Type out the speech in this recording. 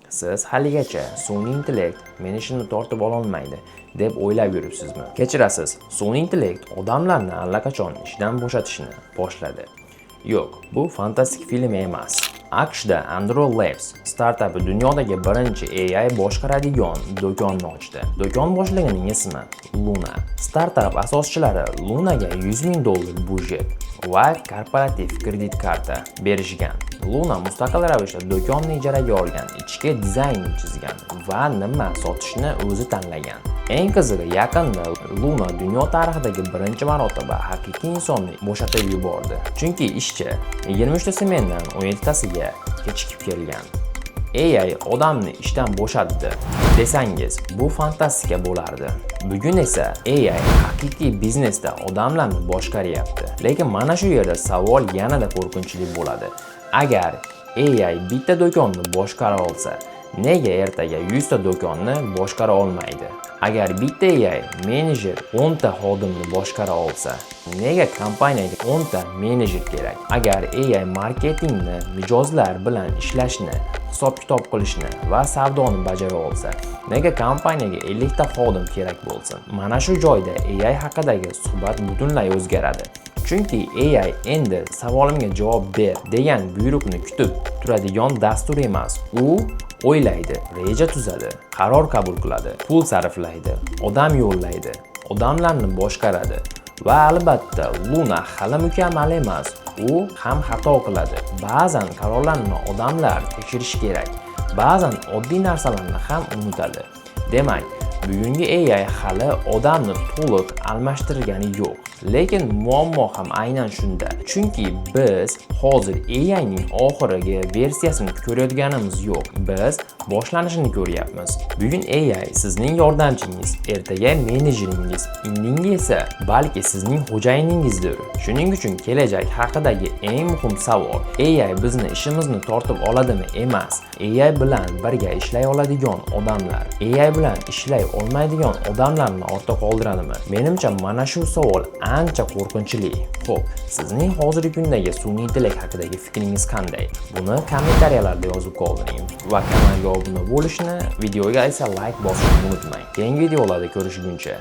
Siz haligacha sun'iy intellekt meni ishimni tortib ololmaydi deb o'ylab yuribsizmi? Kechirasiz, sun'iy intellekt odamlarni allaqachon ishdan bo'shatishni boshladi. Yo'q, bu fantastik film emas. AQShda Andro Labs startapi dunyodagi birinchi AI boshqaradigan do'konni ochdi. Do'kon boshlig'ining ismi Luna. Startap asoschilari Lunaga 100 ming dollar byudjet va korporativ kredit karta berishgan. Luna mustaqil ravishda do'konni ijaraga olgan, ichki dizaynni chizgan va nima sotishni o'zi tanlagan. Eng qizig'i, yaqinda Luna dunyo tarixidagi birinchi marotaba haqiqiy insonni bo'shatib yubordi. Chunki ishchi 23 ta smendan 17 tasiga kechikib kelgan. AI odamni ishdan bo'shatdi desangiz, bu fantastika bo'lardi. Bugun esa AI haqiqiy biznesda odamlarni boshqaryapti. Lekin mana shu yerda savol yanada qo'rqinchli bo'ladi. Agar AI bitta do'konni boshqara olsa, nega ertaga 100 ta do'konni boshqara olmaydi? Agar bitta AI menejer 10 ta xodimni boshqara olsa, nega kompaniyaga 10 ta menejer kerak? Agar AI marketingni, mijozlar bilan ishlashni, hisob-kitob qilishni va savdoni bajara olsa, nega kompaniyaga 50 ta xodim kerak bo'lsin? Mana shu joyda AI haqidagi suhbat butunlay o'zgaradi. Chunki AI endi "Savolimga javob ber" degan buyruqni kutib turadigan dastur emas. U o'ylaydi, reja tuzadi, qaror qabul qiladi, pul sarflaydi, odam yo'llaydi, odamlarni boshqaradi. Va albatta, Luna hali mukammal emas. U ham xato qiladi. Ba'zan qarorlarni odamlar tekshirishi kerak. Ba'zan oddiy narsalarni ham unutadi. Demak, bugungi AI hali odamni to'liq almashtirgani yo'q. Lekin muammo ham aynan shunda. Chunki biz hozir AIning oxirgi versiyasini ko'rayotganimiz yo'q. Biz boshlanishini ko'ryapmiz. Bugun AI sizning yordamchingiz, ertaga menejeringiz, indinga esa balki sizning xo'jayiningizdir. Shuning uchun kelajak haqidagi eng muhim savol AI bizni ishimizni tortib oladimi emas. AI bilan birga ishlay oladigan odamlar, AI bilan ishlay olmaydigan odamlarni ortda qoldiradimi? Menimcha, mana shu savol ancha qo'rqinchli. Xo'p, sizning hozirgi kundagi sun'iy intellekt haqidagi fikringiz qanday? Buni kommentariyalarda yozib qoldiring va kanalga obuna bo'lishni, videoga esa layk bosishni unutmang. Keyingi videolarda ko'rishguncha.